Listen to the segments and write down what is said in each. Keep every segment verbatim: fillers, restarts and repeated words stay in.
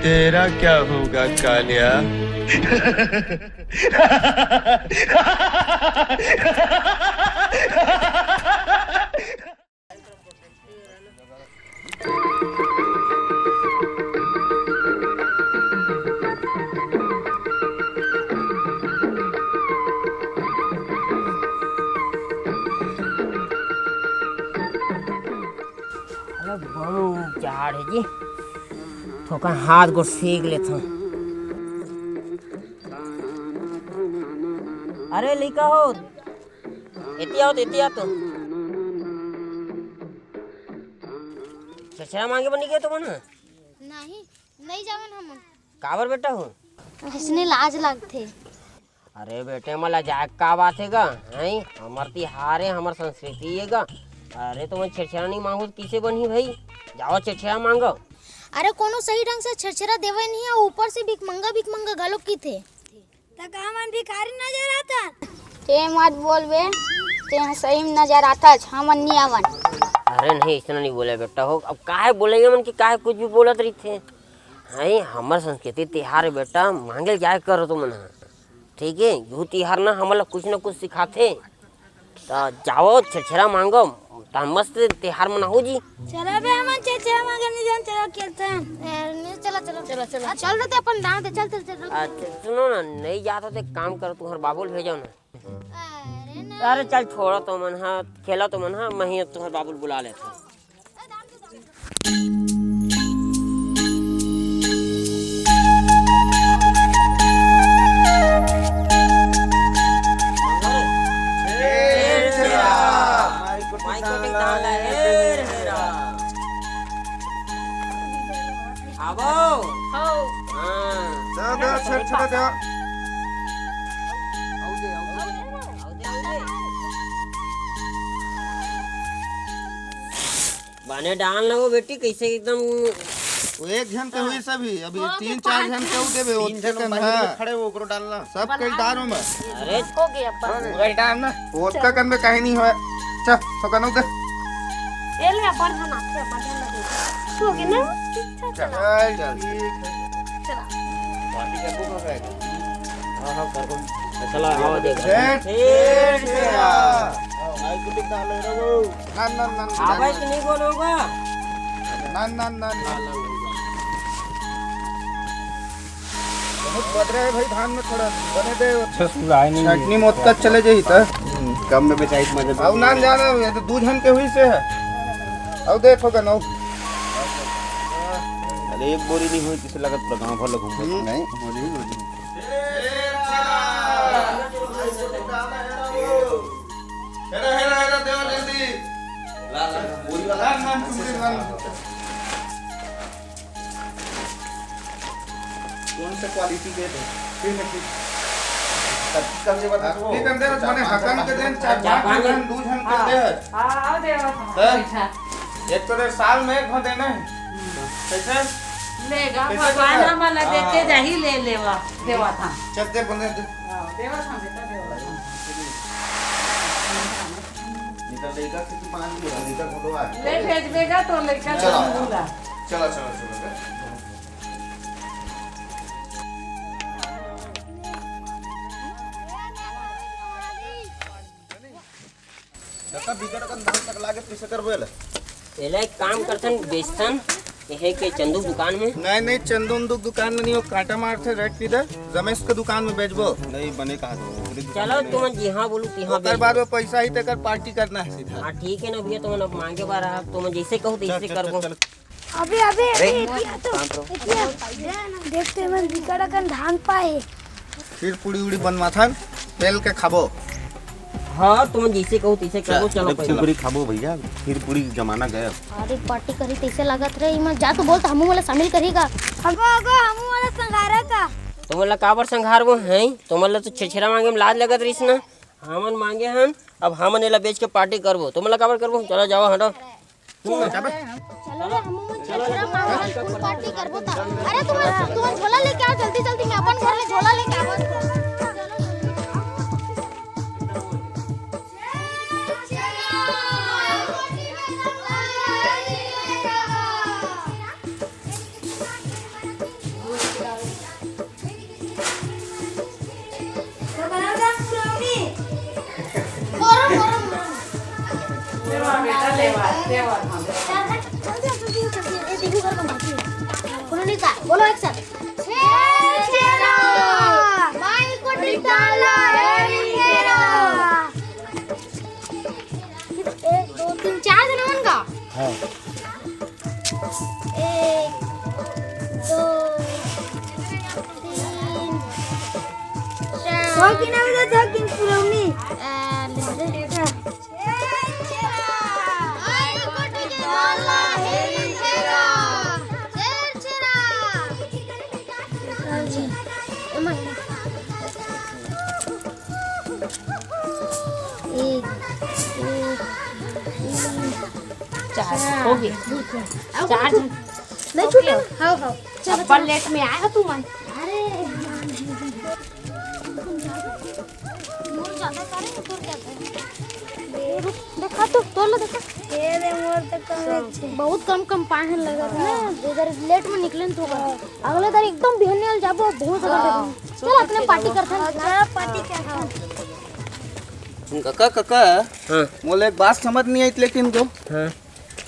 तेरा क्या होगा कालिया? अरे बहुत जाड़ हे जी, थोकन हाथ गोड़ सेक लेथन। अरे लइका हो, एती आओ तो, एती आओ तो। छेरछेरा मांगे बर नइ गे तुमन ह? नहीं, नहीं जावन हमन। काबर बेटा हो? अइसने लाज लागथे। अरे बेटे, एमा लजाए के का बात हे गा? हैं? हमर तिहार हे, हमर संस्कृति हे गा। अरे तुमन छेरछेरा नइ मांगो त कइसे बनही भई? जाओ छेरछेरा मांगो। अरे कोनो सही ढंग से छेरछेरा देवय नहीं, अउ ऊपर से भिखमंगा भिखमंगा घलो कहिथे। त का हमन भिखारी नजर आथन? ते मत बोल बे, ते सही में नजर आथस, हमन नी आवन। अरे नहीं, अइसना नइ बोले बेटा हो। अब काहे बोले ये मन कि काहे कुछ भी बोलत रहिथे? हैं, हमर संस्कृति तिहार हे बेटा, मांगे ल जाए करो तुमन ह, ठीक हे? यहू तिहार ना हमन ला कुछ ना कुछ सिखाथे। त जाओ छेरछेरा मांगो, त मस्त तिहार मनाहू जी। चलो बे, हमन छेरछेरा मांगे नहीं जान, चलो खेलथन। ए, नहीं, चलो, चलो। चलो, चलो। आ, चल रहे थे अपन दांव दे, चल, चल, चल। आ, सुनो ना, नहीं जात हो तो एक काम करो, तुम्हारे बाबू ल भेजो ना। अरे नहीं। अरे चल छोड़ो तुमन ह, खेलो तुमन ह, मैं ही तुम्हारे बाबू ल बुला लेथों। आवो। हो। हाँ। दे, दे, छेरछेरा दे। बने डाल ना वो बेटी, कइसे एकदम। वो एक झन के हुई सभी, अभी हाँ, तीन चार झन के देबे, तीन ओतके झन कन बाहर में खड़े हो, ओकरो डालना। सब कल डाल में। अरे हो गया, बस। पूरा डाल ना। ओतका कन में कहीं नहीं होय। चल, तो कनो दे। ये ले, अपन हम आपसे अपन हम लगे। हो गया ना? अच्छा, चला। चल, चल। ठीक है। चला। पार्टी करबो का? हाँ, हाँ, करबो। चला, आओ देख। सेठ, सेठ, सेठ। आओ, भाई, कुछ डाल रहे हो। ना, ना, ना, ना, आवे ना। कि नहीं बोलोगा? ना, ना, ना, ना। बहुत बदरा है भाई, धान में थोड़ा बने दे। अच्छा, सुराय नहीं है। छटनी मोतका चले जाई त। कम में बेचाई त मजा। अब ना जाना, ये तो दू झन के हुई से है। अब देखो का नौ। अरे एक बोरी नहीं हुई, किसे लगत पूरा गांव भर ल घूम। हम्म। नहीं, हो जाई, हो जाई। हेरा, हेरा, हेरा, देवा जल्दी। ला, ला, बोरी वाला। ला, ला, तुम के ला। कौन सा क्वालिटी के थे? ठीक है, ठीक। तब कर दे, बता दो। ठीक है, दे, मैंने हकन के दिन चार पाँच झन, दू झन के दे। हाँ, हाँ, दे, हाँ। हैं? अच्छा। एक तो रे साल में एक बार देना है। कैसे? लेगा, कैसे भगवान देगा? हमला देते हाँ। जाही, ले लेवा, देवा था। चल दे, बने दे। हाँ, देवा था, बेटा, देवा था। निकल लेगा, किसी पानी की निकल फोटो आ। ले भेजबेगा तो लेकर चला। चलूंगा। चला, चला, चला, चला। जतका बिकट अकन धान तक लागे, कइसे करबो एला? एला एक काम करथन, बेचथन, एहे के चंदू के दुकान में। नहीं, नहीं, चंदू उंदू के दुकान में नहीं, वो कांटा मारथे, रेट नहीं दे, रमेश के दुकान में बेचबो। नहीं, बने कहा तो। चलो, तुमन जिहाँ बोलू, तिहाँ ओकर बेच बाद दो। वो पैसा ही तेकर पार्टी करना है सीधा। हाँ, ठीक है ना भैया, तुमन अब मांगे बार आप, तुमन जैसे कहो, तो चल, ऐसे चल, करबो। चल, चल। अबे, अबे, अबे, अरे, एतिया तो, शांत रहो। एतिया, देखते मन बिकट अकन धान पाए। फिर पूड़ी उड़ी बनवाथन, बेल के खाबो। हाँ, तुम जैसे कहो तैसे करबो, चल, चलो अरे, पहले। पूड़ी खाबो भैया, फिर पूड़ी जमाना गया। अरे, पार्टी करी तैसे लागत रहे, इमा जा तो बोल, तो हमू वाला शामिल करेगा। अगो, अगो, हमू वाला संघारा का। तुमन ला काबर संघारबो हैं? तुमन ला तो छेरछेरा मांगे में लाज लगत रहिस ना। हमन मांगे हन, अब हमन एला बेच के पार्टी करबो। तुमन ला काबर करबो? चलो जाओ, हटो। चलो रे, हमू मन छेरछेरा मांगन फुल पार्टी करबो त। अरे तुम, तुम झोला लेके आओ जल्दी जल्दी, मैं अपन घर ले झोला लेके आवत हूँ। कोनो नहीं का, बोलो एक साथ। छेरछेरा, माई कोठी डाला, छेरछेरा। एक, दो, तीन, चार जना मन का? हाँ। एक, दो, तीन, चार। दो गिना भी तो दो गिन पुरौनी। आ, ले दे। एक, दो, तीन, चार। हो गए। चार झन। नहीं छूटे। हाँ, हाँ। चल, अब्बड़ चल। लेट में आए हो तुमन। अरे। मोर ज्यादा करे, तोर ज्यादा है। देखा तो, तोर ला देखा। ये दे, मोर तो कम है। बहुत कम कम पाए हैं लगत ना। इधर लेट में निकले तो होगा। अगले दर एकदम बिहनिया ल जाबो, बहुत ज्यादा हाँ। लेट में। चल, अपने पार्टी करथन। हाँ, चल, पार्टी करथन। कका, कका, हाँ। मोला एक बात समझ नहीं आई, लेकिन जो हाँ।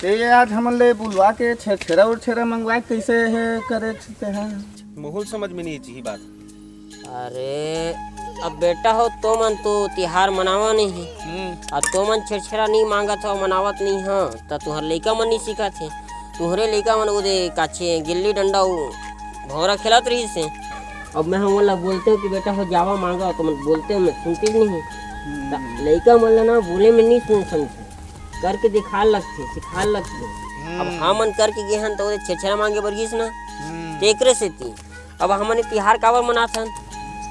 ते ये आज हमन ले बुलवा के छेरछेरा उरछेरा मंगवाए, कैसे है करे ते हैं? मोहुल समझ में नहीं आई यही बात। अरे, अब बेटा हो, तो मन तो तिहार मनावा नहीं, हम्म। अब तो मन छेरछेरा नहीं मांगत हो, मनावत नहीं हो, त तुहर लइका मन नहीं सीखत हे। तुहरे लइका मन वो दे काछे गिल्ली डंडा, वो भौंरा खेलत रहिस हे। अब मैं हमन ला बोलते हो कि बेटा हो, जावा मांगा, तो मन बोलते हो, मैं सुनती नहीं हूँ। हम्म। त लइका मन ला ना बोले में नहीं सुन समझे, करके दिखा लगथे, सिखा लगथे। हम्म। अब हमन करके गे हन, त वो दे छेरछेरा मांगे बर गिस ना, हम्म। तेकरे सेती अब हमन ये तिहार काबर मनाथन?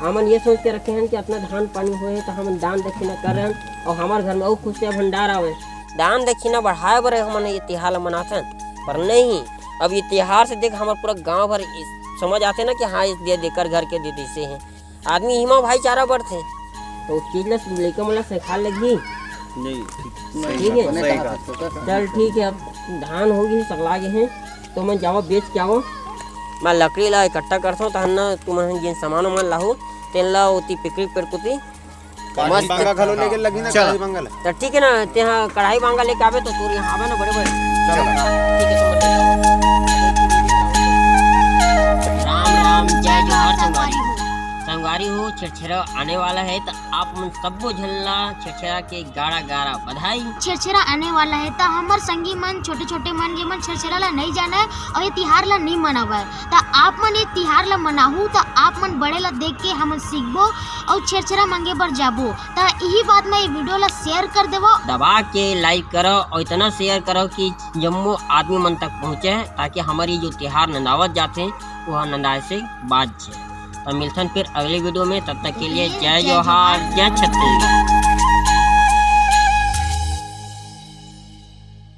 हमन ये सोच के रखे हन कि अतना धान पानी होए हे, त हमन दान दक्षिणा करन अउ हमर घर में अउ खुशियां भंडार आवे। दान दक्षिणा बढ़ाए बर हमन ये तिहार ल मनाथन, पर नहीं, अब ये तिहार से देख, हमर पूरा गांव भर इस, समझ आथे ना कि हाँ, इस दे देकर घर के दे दिसे हे। आदमी इमा भाईचारा बढ़थे। तो उस चीज ला लइका मन ला सिखा लगही। नहीं, ठीक, ठीक है? नहीं कहा। चल ठीक है, अब धान हो गई, सकला गए हैं, तो मन जावा बेच के आवा। मैं लकड़ी ला इकट्ठा करथों, तहन ना तुमन जिन सामान उमान लाहू, तेन ला ओती पिकरी पेड़ कोती। कढ़ाई मस्त। बांगा घलो लेके लगी ना, चल। कढ़ाई बांगा ला। तो ठीक है ना, तेहा कढ़ाई बांगा लेके आबे तो तोर यहाँ आबे ना बड़े बड़े। चल। ठीक है, समझ गया। राम राम, जय जोहार संगवारी हो। संगवारी हो, छेरछेरा आने वाला है, तो आप मन सब्बो झन ला छेरछेरा के गाड़ा गाड़ा बधाई। छेरछेरा आने वाला है, त हमर संगी मन, छोटे-छोटे मन, जे मन छेरछेरा ला नइ जानय अउ ये तिहार ला नइ मनावय, त आप मन ये तिहार ला मनाहू, त आप मन बड़े ला देख के हमन सीखबो अउ छेरछेरा मांगे बर जाबो। त इही बात में ये video ला share कर देवो। दबा के like करो अउ इतना share करो कि जम्मो आदमी मन तक पहुँचे, ताकि हमर ये जो तिहार नंदावत जाथे, वो नंदाए से बाच जाए। त मिलथन फिर अगले video में, तब तक के लिए जय जोहार, जय छत्तीसगढ़।